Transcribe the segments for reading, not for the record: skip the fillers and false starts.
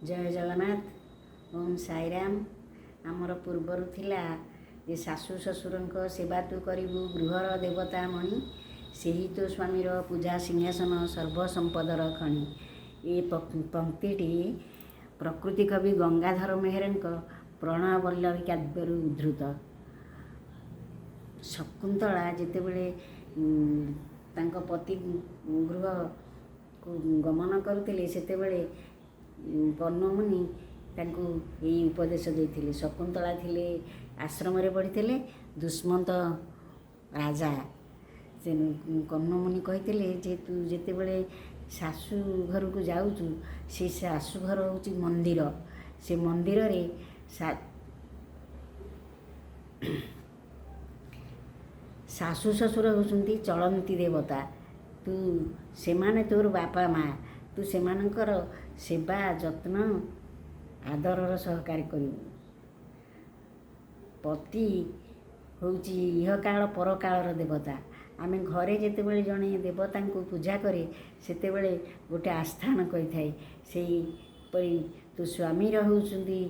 ଜୟ ଜଗନ୍ନାଥ, ଓମ୍ ସାଇରାମ। ଆମର ପୂର୍ବରୁ ଥିଲା ଯେ ଶାଶୁ ଶ୍ୱଶୁରଙ୍କ ସେବା ତୁ କରିବୁ ଗୃହର ଦେବତା ମଣି, ସେହି ତୋ ସ୍ୱାମୀର ପୂଜା ସିଂହାସନ ସର୍ବସମ୍ପଦର ଖଣି। ଏ ପଙ୍କ୍ତିଟି ପ୍ରକୃତି କବି ଗଙ୍ଗାଧର ମେହେରଙ୍କ ପ୍ରଣୟବଲ୍ଲଭୀ କାବ୍ୟରୁ ଉଦ୍ଧୃତ। ଶକୁନ୍ତଳା ଯେତେବେଳେ ତାଙ୍କ ପତି ଗୃହକୁ ଗମନ କରୁଥିଲେ, ସେତେବେଳେ କଣ୍ୱମୁନି ତାଙ୍କୁ ଏଇ ଉପଦେଶ ଦେଇଥିଲେ। ଶକୁନ୍ତଳା ଥିଲେ ଆଶ୍ରମରେ ବଢ଼ିଥିଲେ, ଦୁଷ୍ମନ୍ତ ରାଜା। ସେ କଣ୍ୱମୁନି କହିଥିଲେ ଯେ ତୁ ଯେତେବେଳେ ଶାଶୁ ଘରକୁ ଯାଉଛୁ, ସେ ଶାଶୁଘର ହେଉଛି ମନ୍ଦିର। ସେ ମନ୍ଦିରରେ ଶାଶୁ ଶ୍ୱଶୁର ହେଉଛନ୍ତି ଚଳନ୍ତି ଦେବତା। ତୁ ସେମାନେ ତୋର ବାପା ମା, ତୁ ସେମାନଙ୍କର ସେବା ଯତ୍ନ ଆଦରର ସହକାରେ କରିବୁ। ପତି ହେଉଛି ଇହକାଳ ପରକାଳର ଦେବତା। ଆମେ ଘରେ ଯେତେବେଳେ ଜଣେ ଦେବତାଙ୍କୁ ପୂଜା କରେ, ସେତେବେଳେ ଗୋଟେ ଆସ୍ଥାନ କରିଥାଏ। ସେହିପରି ତୋ ସ୍ୱାମୀର ହେଉଛନ୍ତି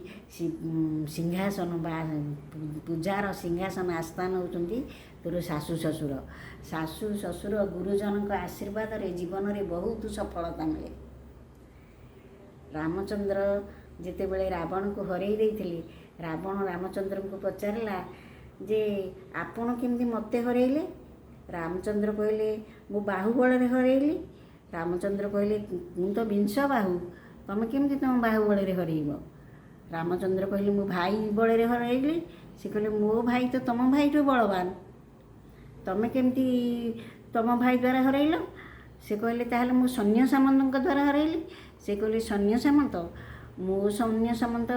ସିଂହାସନ ବା ପୂଜାର ସିଂହାସନ ଆସ୍ଥାନ ହେଉଛନ୍ତି ତୋର ଶାଶୁ ଶ୍ୱଶୁର। ଶାଶୁ ଶ୍ୱଶୁର ଗୁରୁଜନଙ୍କ ଆଶୀର୍ବାଦରେ ଜୀବନରେ ବହୁତ ସଫଳତା ମିଳେ। ରାମଚନ୍ଦ୍ର ଯେତେବେଳେ ରାବଣକୁ ହରେଇ ଦେଇଥିଲେ, ରାବଣ ରାମଚନ୍ଦ୍ରଙ୍କୁ ପଚାରିଲା ଯେ ଆପଣ କେମିତି ମୋତେ ହରେଇଲେ? ରାମଚନ୍ଦ୍ର କହିଲେ, ମୁଁ ବାହୁବଳରେ ହରେଇଲି। ରାମଚନ୍ଦ୍ର କହିଲେ, ମୁଁ ତ ବିଂଶ ବାହୁ, ତୁମେ କେମିତି ତୁମ ବାହୁବଳରେ ହରେଇବ? ରାମଚନ୍ଦ୍ର କହିଲେ, ମୁଁ ଭାଇ ବଳରେ ହରେଇଲି। ସେ କହିଲେ, ମୋ ଭାଇ ତ ତୁମ ଭାଇଠୁ ବଳବାନ, ତୁମେ କେମିତି ତୁମ ଭାଇ ଦ୍ୱାରା ହରେଇଲ? ସେ କହିଲେ, ତାହେଲେ ମୁଁ ସୈନ୍ୟ ସାମନ୍ତଙ୍କ ଦ୍ୱାରା ହରେଇଲି। ସେ କହିଲେ, ସୈନ୍ୟ ସାମନ୍ତ? ମୋ ସୈନ୍ୟ ସାମନ୍ତ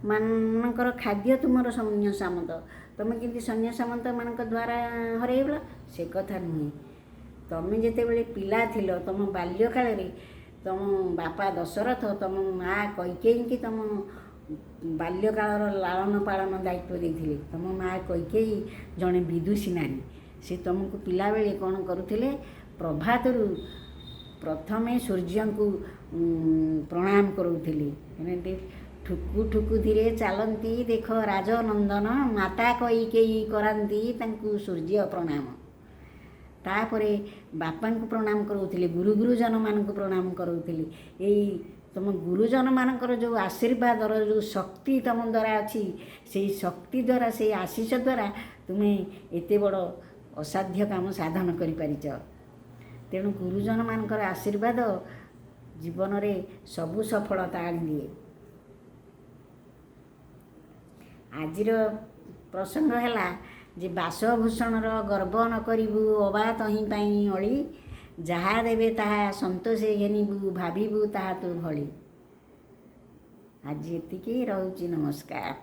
ମାନଙ୍କର ଖାଦ୍ୟ ତୁମର ସୈନ୍ୟ ସାମନ୍ତ, ତୁମେ କେମିତି ସୈନ୍ୟ ସାମନ୍ତମାନଙ୍କ ଦ୍ୱାରା ହରେଇଲ? ସେ କଥା ନୁହେଁ। ତୁମେ ଯେତେବେଳେ ପିଲା ଥିଲ, ତୁମ ବାଲ୍ୟକାଳରେ ତୁମ ବାପା ଦଶରଥ ତୁମ ମା କୈକେୟୀଙ୍କି ତୁମ ବାଲ୍ୟକାଳର ଲାଳନ ପାଳନ ଦାୟିତ୍ୱ ଦେଇଥିଲେ। ତୁମ ମା କୈକେୟୀ ଜଣେ ବିଦୁଷୀ ନାରୀ। ସେ ତୁମକୁ ପିଲାବେଳେ କ'ଣ କରୁଥିଲେ? ପ୍ରଭାତରୁ ପ୍ରଥମେ ସୂର୍ଯ୍ୟଙ୍କୁ ପ୍ରଣାମ କରାଉଥିଲେ। ଏମିତି ଠୁକୁ ଠୁକୁ ଧୀରେ ଚାଲନ୍ତି ଦେଖ ରାଜନନ୍ଦନ, ମାତା କୈକେୟୀ କରାନ୍ତି ତାଙ୍କୁ ସୂର୍ଯ୍ୟ ପ୍ରଣାମ। ତାପରେ ବାପାଙ୍କୁ ପ୍ରଣାମ କରାଉଥିଲେ, ଗୁରୁ ଗୁରୁଜନମାନଙ୍କୁ ପ୍ରଣାମ କରାଉଥିଲେ। ଏଇ ତୁମ ଗୁରୁଜନମାନଙ୍କର ଯେଉଁ ଆଶୀର୍ବାଦର ଯେଉଁ ଶକ୍ତି ତୁମ ଦ୍ୱାରା ଅଛି, ସେଇ ଶକ୍ତି ଦ୍ୱାରା, ସେଇ ଆଶିଷ ଦ୍ୱାରା ତୁମେ ଏତେ ବଡ଼ ଅସାଧ୍ୟ କାମ ସାଧନ କରିପାରିଛ। ତେଣୁ ଗୁରୁଜନମାନଙ୍କର ଆଶୀର୍ବାଦ ଜୀବନରେ ସବୁ ସଫଳତା ଆଣିଦିଏ। ଆଜିର ପ୍ରସଙ୍ଗ ହେଲା ଯେ ବାସଭୂଷଣର ଗର୍ବ ନ କରିବୁ ଅବା ତହିଁ ପାଇଁ ଅଳି, ଯାହା ଦେବେ ତାହା ସନ୍ତୋଷେ ଘେନିବୁ ଭାବିବୁ ତାହା ତୋ ଭଳି। ଆଜି ଏତିକି ରହୁଛି, ନମସ୍କାର।